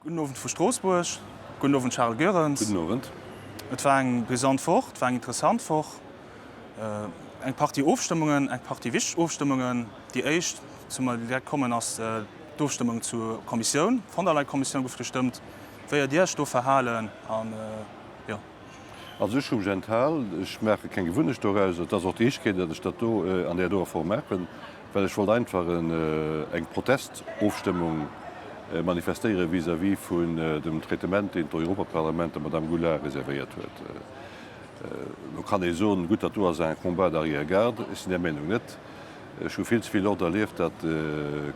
Gudden Owend vu Stroossbuerg. Gudden Owend Charles Goerens. Gudden Owend. Et war eng brisant Woch, et war eng interessant Woch. Eng Partie Ofstëmmungen, eng Partie wichteg Ofstëmmungen. Déi éischt, zu mer direkt kommen, ass d'Ofstëmmung zur Kommissioun. D'Von der Leyen-Kommissioun gouf gestëmmt. Wéi huet Dir Iech do verhalen? An jo. Also ech hu mech enthal. Ech maache keng Gewunnecht doraus. Et ass och déi éischt Kéier, datt ech dat do an där doer Form maachen, well ech wollt einfach eng Protestofstëmmung manifestéiere vis-à-vis vun dem Traitement, deen d'Europaparlament der Madame Goulard reservéiert huet. Elo kann ee soen, gutt, dat do ass un combat d'arrière-garde. Ech sinn där Meenung net. Ech hu vill ze vill oft erlieft, datt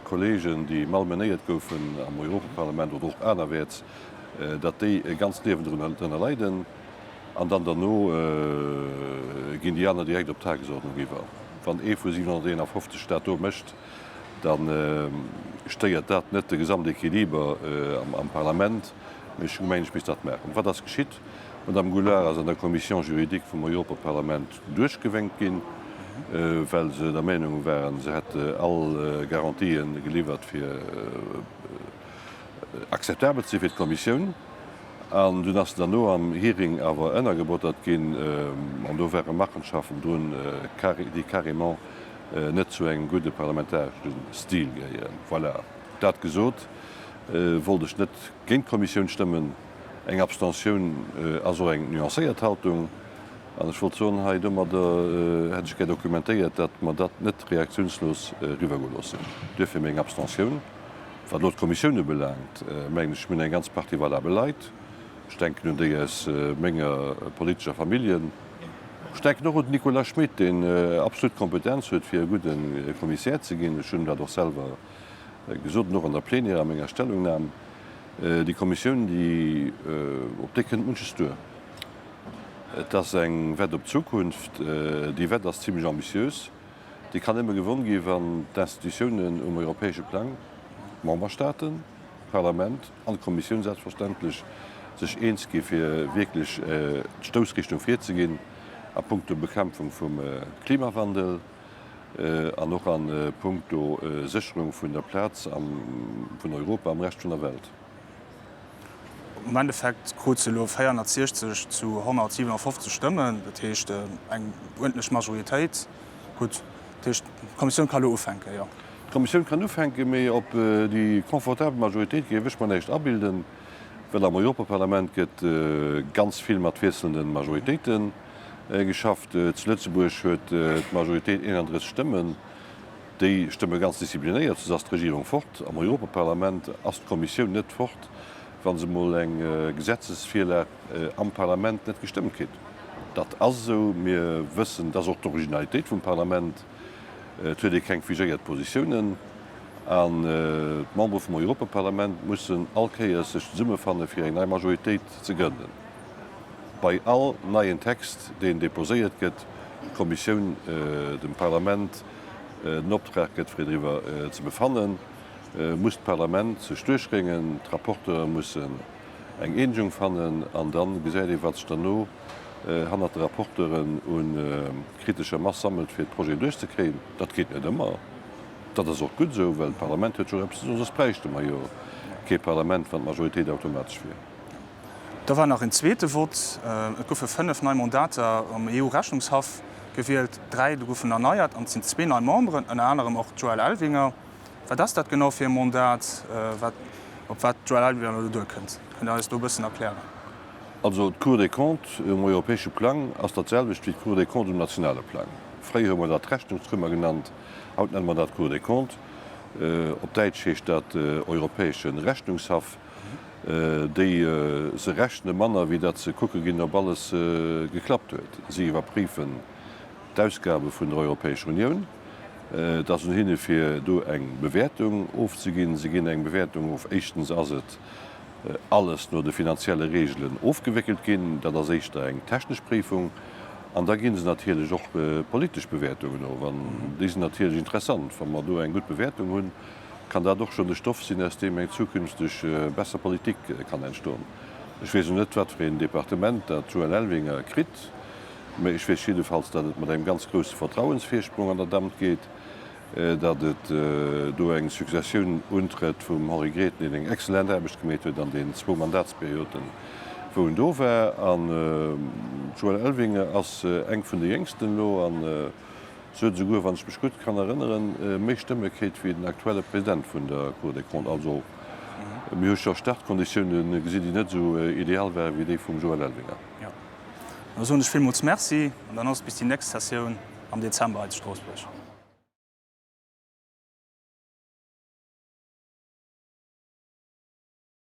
Kollegen, déi malmenéiert goufen am Europaparlament oder och anerwäerts, datt déi e ganzt Liewen drënner leiden an dann derno ginn déi aner direkt op d'Tagesordnung iwwer. Wann ee vu 751 dat do mécht, da stéiert dat net de Gesamtequiliber am Parlament. Mee ech hu gemengt, ech misst dat maachen. Wat ass geschitt? D'Madame Goulard ass an der Commission juridique vum Europaparlament duerchgewénkt ginn, well se der Meenung waren, se hätt all Garantië geliwwert fir, Akzeptabel ze si fir d'Kommissioun. An dunn ass se derno am Hearing awer ënnergebottert ginn an do ware Machenschaften drun, déi carrément net zu engem gudde parlamentaresche Stil gehéieren. Voilà, dat gesot, wollt ech net géint d'Kommissioun stëmmen. Eng Abstentioun ass och eng nuancéiert Haltung. An ech wollt soen, hei domadder hätt ech gär dokumentéiert, datt mer dat net reaktiounslos eriwwergoe loossen. Duerfir meng Abstentioun. Wat elo d'Kommissioun ubelaangt, mengen ech, mir hunn eng ganz Partie valabel Leit. Ech denken un déi aus menger politescher Familljen. Ech denken och un den Nicolas Schmit, deen absolut d'Kompetenz huet, fir e gudde Kommissär ze ginn. Ech hunn dat och selwer gesot an och an der Plenière a menger Stellungnam. Déi Kommissioun, déi, op déi kënnt munches duer. Et ass eng Wett op d'Zukunft. Déi Wett ass zimlech ambitiös. Déi kann nëmme gewonn gi wann d'Institutiounen um europäesche Plang, d'Memberstaaten, d'Parlament an d'Kommissioun selbstverständlech, sech eens gi fir wierklech d'Stoussrichtung virzeginn a puncto Bekämpfung vum Klimawandel an och a puncto Sécherung vun der Plaz vun Europa am Rescht vun der Welt. Am Endeffekt krut se elo 460 zu 157 Stëmmen, dat heescht eng uerdentlech Majoritéit. Gutt, dat heescht d'Kommissioun ka elo ufänken, jo? D'Kommissioun kann ufänken, mee op déi confortabel Majoritéit géif ech mer näischt abilden, well am Europaparlament gëtt ganz vill mat wiesselnde Majoritéite geschafft. Zu Lëtzebuerg huet d'Majoritéit 31 Stëmmen. Déi stëmme ganz disziplinéiert, soss ass d'Regierung fort. Am Europaparlament ass d'Kommissioun net fort, wa se emol eng Gesetzesvirlag am Parlament net gestëmmt kritt. Dat ass esou. Mir wëssen, dat ass och d'Originalitéit vum Parlament, et huet ee keng figéiert Positiounen. An d'Membere vum Europaparlament mussen all Kéiers sech zesummefanne fir eng nei Majoritéit ze grënnen. Bei all neien Text, deen deposéiert gëtt, d'Kommissioun dem Parlament den Optrag gëtt, fir driwwer ze befannen, muss d'Parlament sech duerchréngen, d'Rapporteure mussen eng Eenegung fannen an da gesäit ee wat sech derno hannert de Rapporteuren u kritescher Mass sammelt, fir d'Projeten duerchzekréien. Dat geet net ëmmer. Dat ass och gutt esou, well d'Parlament huet jo och eppes ze soen, soss bräichte mer jo kee Parlament, wann d'Majoritéit automatesch wier. Da war nach en zweete Vott. Et goufe 5 nei Mandater am EU-Rechnungshaff gewielt, 3 do goufen erneiert an et sinn zwee nei Memberen, ënner anerem och d'Joëlle Elvinger. Wat ass dat genau fir e Mandat, wat op wat d'Joëlle Elvinger elo duerkënnt? Kënnt Der eis do e bëssen erklären? Also d'Cour des Comptes um europäesche Plang ass dat selwecht wéi d'Cour des Comptes um nationale Plang. Fréier hu mer dat Rechnungskummer genannt, haut nenne mer dat Cour des Comptes. Op Däitsch heescht dat Europäesche Rechnungshaff. Déi se rechne manner wéi datt se kucke ginn, ob alles geklappt huet. Si iwwerpréifen d'Ausgabe vun der Europäescher Unioun. Et ass un hinne fir do eng Bewäertung ofzeginn. Se ginn eng Bewäertung of. Éischtens ass et alles no de finanzielle Reegelen ofgewéckelt ginn. Dat ass éischter eng technesch Préifung. An da gi se natierlech och politesch Bewäertungen of. An déi sinn natierlech interessant. Wa mer do eng gutt Bewäertung hunn, kann dat och schonn de Stoff sinn, aus deem eng zukünfteg besser Politik kann entstoen. Ech weess elo net, wat fir een Departement dat d'Joëlle Elvinger kritt, mä ech weess jiddefalls, datt et mat engem ganz grousse Vertrauensvirsprong an dat Amt geet. datt et do eng Successioun untrëtt vum Henri Grethen, deen eng excellent Aarbecht gemeet huet an deenen zwou Mandatsperioden, wou en do war. An d'Joëlle Elvinger ass eng vun de Jéngsten elo an se huet esouguer, wann ech mech gutt kann erënneren, méi Stëmme kritt wéi den aktuelle President vun der Cour des Comptes. Also mir hu scho Startkonditioune gesinn, déi net esou ideal ware wéi déi vum Joëlle Elvinger. Jo, da soen ech villmools Merci an dann ass et bis déi nächst Sessioun am Dezember hei zu Stroossbuerg.